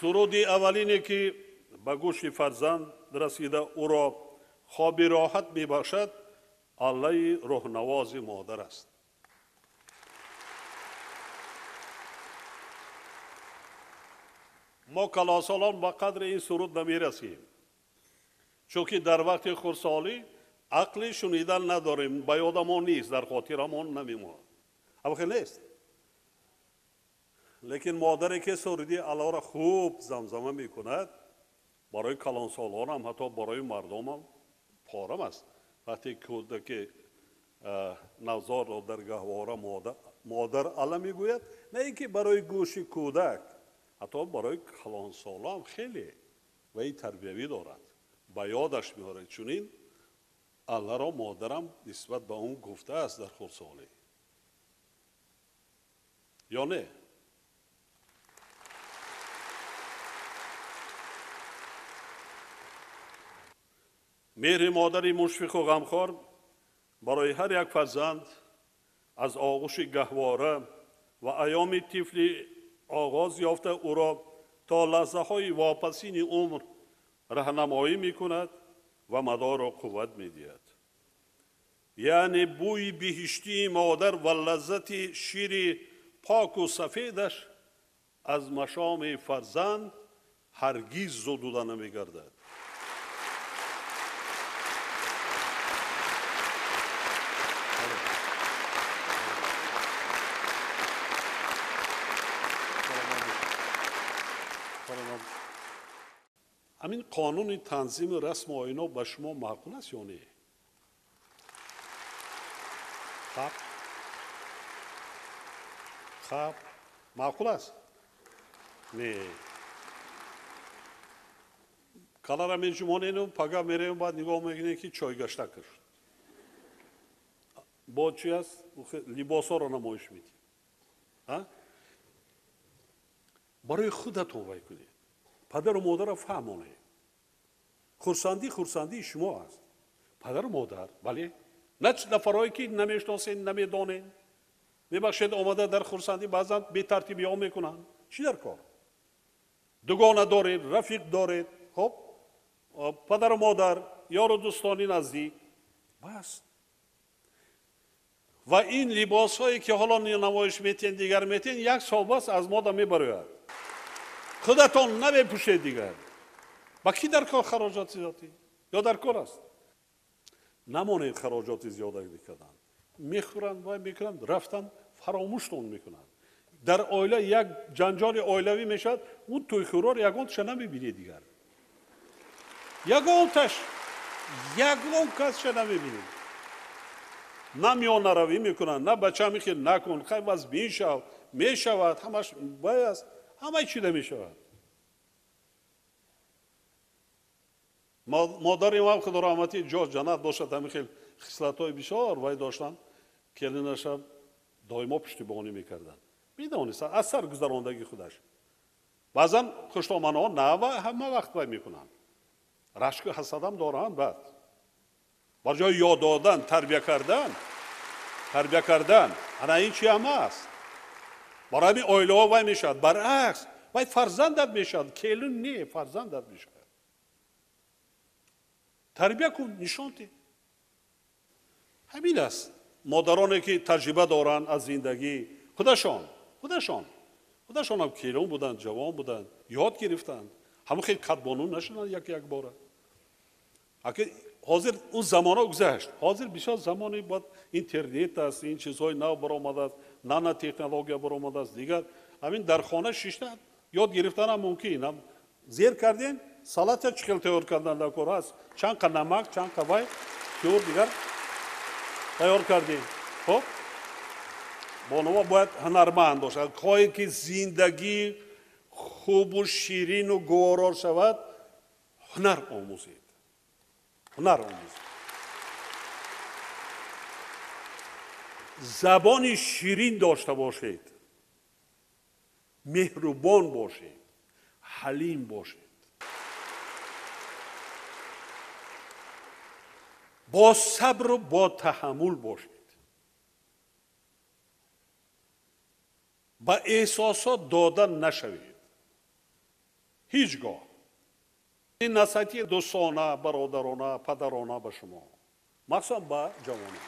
Суруди аввалине ки ба гӯши фарзанд расида ӯро хоби роҳат мебахшад, аллаи рӯҳнавози модар аст. Мо калонсолон ба қадри ин суруд намерасем, чунки дар вақти хурдсолӣ ақли шунидан надорем, ба ёдамон нест, дар хотирамон намемонад. Ҳамхел нест. Лекин модаре ки суруди аллоро хуб замзама мекунад, барои калонсолонам, ҳатто барои мардумам порам аст. Вақте кӯдаки навзодро дар гаҳвора модар алла мегӯяд, на ин ки барои гӯши кӯдак, ҳатто барои калонсолам хеле вай тарбиявӣ дорад, ба ёдаш меорад. Чунин алларо модарам нисбат ба он гуфтааст дар хурдсолӣ. Ё не? Меҳри модари мушфиқу ғамхор барои ҳар як фарзанд аз оғӯши гаҳвора ва айёми тифли оғоз ёфта ӯро то лаҳзаҳои вопасини умр раҳнамоӣ мекунад ва мадору қувват медиҳад. Яъне бӯи биҳиштии модар ва лаззати шири поку сафедаш аз машоми фарзанд ҳаргиз зудуда намегардад. Ҳамин қонуни танзими расму оино ба шумо маъқул аст ё не? Хаб? Хаб? Маъқул аст? Не. Калара меҷумонену пага мерем, баъд нигоҳ мекунем ки чойгашта кашд. Бо чи аст? Либосҳоро намоиш медиҳем. Барои худатон вай кунед. Падару модарро фаҳмонед. Хурсандӣ хурсандии шумо аст. Падару модар, бале, на нафарое ки намешиносед, намедонед. Мебахшед, омада дар хурсандӣ баъзан бетартибиҳо мекунанд. Чӣ дар кор? Дугона доред, рафиқ доред, хоб, падару модар, ёру дӯстони наздик. Бас. Ва ин либосҳое ки ҳоло намоиш метиҳед, дигар метиҳед, як сол бас аз мода мебарояд. Худатон намепӯшед дигар. Ба кӣ дар кор хароҷоти зиёдӣ? Ё дар кор аст? Намонед хароҷоти зиёда мекарданд. Мехӯранд, вай мекунанд, рафтанд, фаромӯштон мекунанд. Дар оила як ҷанҷоли оилавӣ мешавад, он тӯйхӯрор ягонташа намебинед дигар. Ягонташ, ягон касша намебинед. На миёнаравӣ мекунанд, на бача мехел накун, хай вазбин шав, мешавад, ҳамаш вай аст. Ҳамаи чида мешавад. Модари ман худо раҳматӣ ҷо ҷаннат бошад, ҳамин хел хислатҳои бисёр вай доштанд, келинаша доимо пуштибонӣ мекарданд. Медонистанд аз сар гузарондагии худаш. Баъзан хуштоманҳо на ҳама вақт вай мекунанд. Рашку ҳасадам доранд баъд. Бар ҷои ёд додан, тарбия кардан, ана ин чи ҳама аст. Барои ҳамин оилаҳо вай мешавад. Баръакс, вай фарзандат мешавад. Келин не, фарзандат мешавад. Тарбия кун, нишон деҳ. Ҳамин аст. Модароне ки таҷриба доранд аз зиндагӣ, худашонам келин буданд, ҷавон буданд, ёд гирифтанд. Ҳамон хел кадбону нашуданд як як бора. Ҳозир он замонҳо гузашт. Ҳозир бисёр замони бад интернет аст, ин чизҳои нав баромадааст, нанотехнология баромадааст, дигар ҳамин дар хона шишта ёд гирифтанам мумкин. Зер кардем, салата чӣ хел тайёр кардан дар кор аст, чанд қа намак, чанд қа вай, тӯр дигар тайёр кардем. Хоб, бонуво бояд ҳунарманд бошад. Хоҳе ки зиндагӣ хубу ширину гуворо шавад, ҳунар омӯзед. Ҳунар омӯзед. Забони ширин дошта бошед, меҳрубон бошед, ҳалим бошед. Бо сабру бо таҳаммул бошед. Ба эҳсосот дода нашавед. Ҳеҷ гоҳ. Ин насиҳати дӯстона, бародарона, падарона ба шумо, махсусан ба ҷавонон.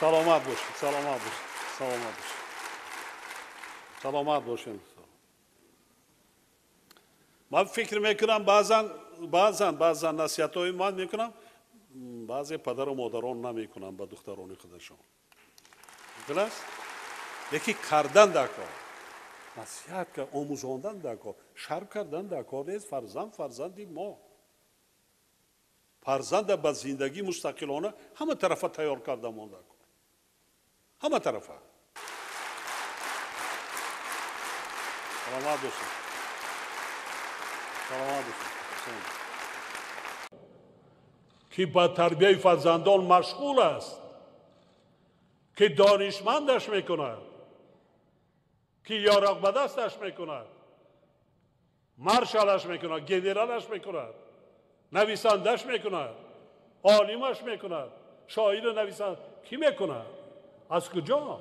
Саломат бошед, саломат бошед, саломат бошед, саломат бошед. Ман фикр мекунам, баъзан насиҳатҳои ман мекунам, баъзе падару модарон намекунанд ба духтарони худашон. Мумкин аст? Лекин кардан дар кор, насиҳат омӯзондан дар кор, шарм кардан дар кор нест. Фарзанд фарзанди мо. Фарзанда ба зиндагӣ мустақилона ҳама тарафа тайёр карда монда кор. Ҳама тарафа. Саломат бошед. Саломат бошед. Ки ба тарбияи фарзандон машғул аст, ки донишмандаш мекунад, ки ёроқ ба дасташ мекунад, маршалаш мекунад, генералаш мекунад, нависандаш мекунад, олимаш мекунад, шоиру нависанд ки мекунад? Аз куҷо?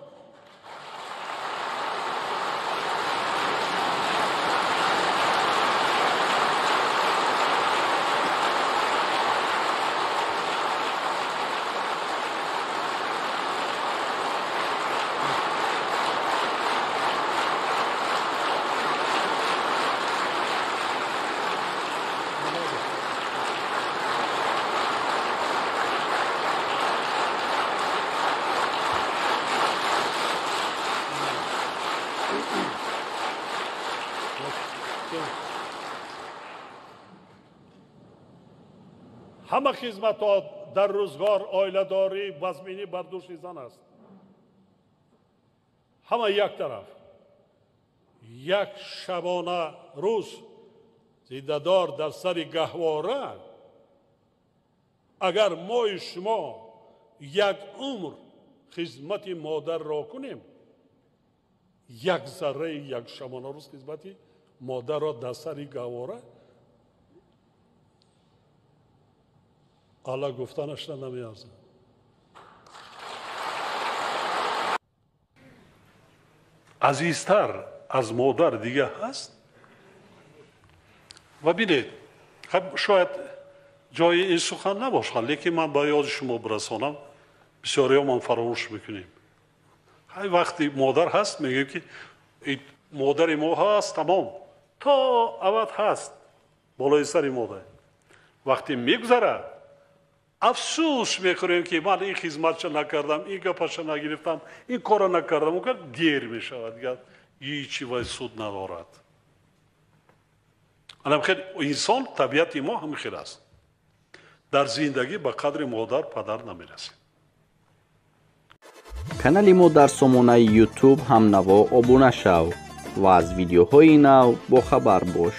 Ҳама хизматҳо дар рӯзгор, оиладорӣ, вазминӣ бар дӯши зан аст. Ҳама як тараф. Як шабона рӯз зиндадор дар сари гаҳвора, агар мои шумо як умр хизмати модарро кунем, як зарраи як шабона рӯз хизмати модарро дар сари гаҳвора алла гуфтанашра намеарзад. Азизтар аз модар дига ҳаст? Ва бинед, шояд ҷои ин сухан набошад, лекин ман ба ёди шумо бирасонам, бисёриҳо ман фаромӯш мекунем. Ҳай вақти модар ҳаст, мегӯем ки модари мо ҳаст, тамом, то абад ҳаст болои сари модар. Вақте мегузарад, афсӯс мехӯрем ки ман ин хизматша накардам, ин гапаша нагирифтам, ин корро накардам. Он дер мешавад, дигар ҳечи вай суд надорад. Анам хел инсон, табиати мо ҳамин хел аст. Дар зиндагӣ ба қадри модар, падар намерасем. Канали мо дар сомонаи YouTube ҳамнаво обуна шав ва аз видеоҳои нав бохабар бош.